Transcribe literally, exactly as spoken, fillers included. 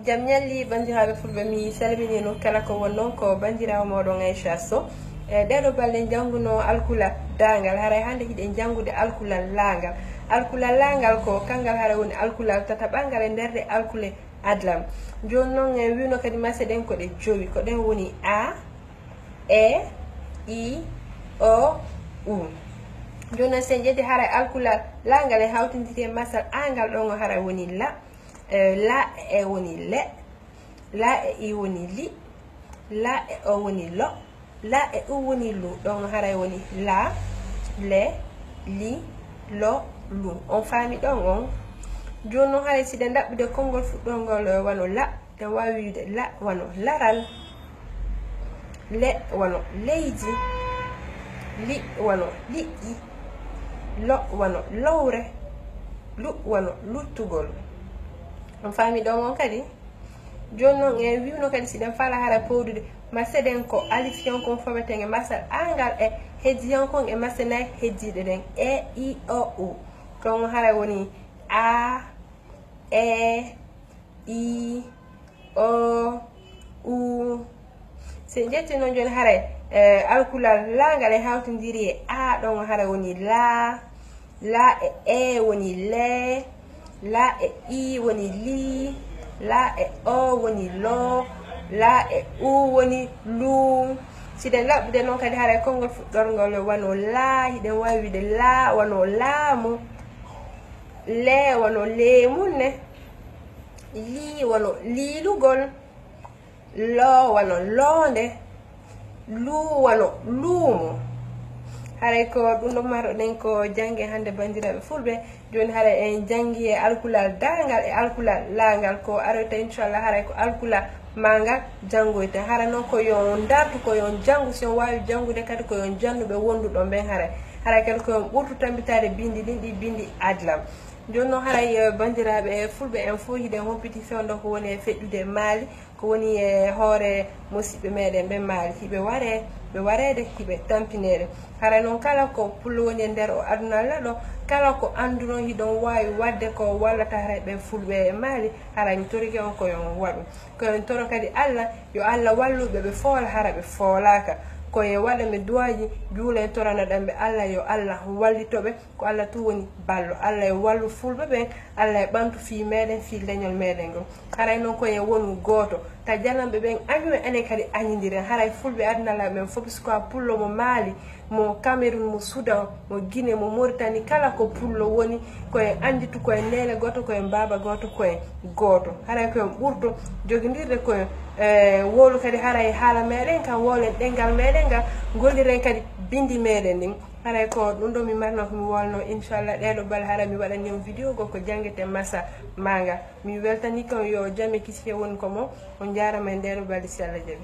Jam ñalli, banndiraaɓe fulɓe, mi salmini non kala ko won non ko banndiraawo mooɗon Aisha Sow. E ɗeeɗo balɗe en jannguno alkulal daangal, haray hannde hiɗen janngude alkulal laangal. Alkulal laangal ko kanngal haray woni alkulal tataɓal ngal e nder ɗe alkule adlam. Jooni non en wiino kadi maseɗen ko ɗe jowi, ko ɗen woni A, E, I, O, U. Jooni non si en ƴetti haray alkulal laangal e hawtindiri e masal A ngal ɗon o haray woni la, e, la e woni le, la e i woni li, la e o woni lo, la e u woni lu. Ɗon haray woni la, le, li, lo, lu. On faami ɗon on? Jooni non haray si ɗen ɗaɓɓude konngol fuɗɗorngol, e, wano la, ɗen waawi wiide la wano laral, le wano leydi, li wano liƴƴi, lo wano lowre, lu wano luttugol. On faami ɗon on kadi? Jooni non en wiino kadi si ɗen faala haray powdude maseɗen ko alifiyankon faweten e masal A ngal e hejjiyankon e mase nay hejjiiɗe ɗen, E, I, O, U. Ɗon haray woni A, E, I, O, U. Si en ƴetti non jooni haray, e, alkulal laangal e hawtindiri e A ɗon haray woni la, la e e woni le, la e i woni li, la e o woni lo, la e u woni lu. Si ɗen ɗaɓɓude non kadi haray konngol fuɗɗorngol wano la, hiɗen waawi wiide la wano laamu, le wano leemunne, li wano liilugol, lo wano loonde, lu wano luumo. Haray ko ɗum ɗon maroɗen ko jannge hannde banndiraaɓe fulɓe. Jooni haray en janngi e alkulal daangal e alkulal laangal. Ko aroyta inchallah haray ko alkulal maangal janngoyten. Hara non ko yo on dartu, ko yo on janngu, si on waawi janngude kadi ko yo on jannu ɓe wonduɗon ɓen haray. Haray kadi ko yo on ɓurtu tambitaade binndi ɗin, ɗi binndi adlam. Jooni non haray, eh, banndiraaɓe fulɓe en fof hiɗen hompiti fewndo ko woni e feƴƴude Maali, ko woni e hoore musiɓɓe meɗen ɓe Maali, hiɓe waree, ɓe wareede, hiɓe tampineede. Haray non kala ko pullo woni e nder o aduna Allah ɗo, kala ko annduɗon hiɗon waawi waɗde ko wallata haray ɓen fulɓe e Maali, haray mi torike on ko yo on waɗu. Ko yo on toro kadi Allah, yo Allah wallu ɓe, ɓe foola hara ɓe foolaaka. Ko yo en waɗa ɓe duwaaji, juulen torana ɗan ɓe Allah, yo Allah wallito ɓe. Ko Allah tun woni ballo. Allah yo wallu fulɓe ɓen, Allah e ɓantu fii meɗen, fii leñol meɗen ngon. Haray non ko en wonu gooto. Ta jananɓe ɓen añu e enen kadi añindiren. Haray fulɓe aduna laaɓe ɓen fof, siko a pullo mo Maali, mo Cameroun, mo Soudan, mo Guinée, mo Mauritanie, kala ko pullo woni, ko en annditu, ko en neene gooto, ko en baaba gooto, ko en gooto. Haray ko en ɓurto jogindirde ko en, eh, wowlu kadi haray haala meɗen kan, wowlen ɗenngal meɗen ngal, ngolliren kadi binndi meɗen ndin. Haray ko ɗum ɗo mi marno ko mi wolno, inchallah, ɗee ɗo balɗe haray mi waɗani on vidéo goo ko janngeten masa manga. Mi weltani kon yo jam e kisiyee won ko mo, on njaarama e ndee ɗo balɗe si Allah jaɓi.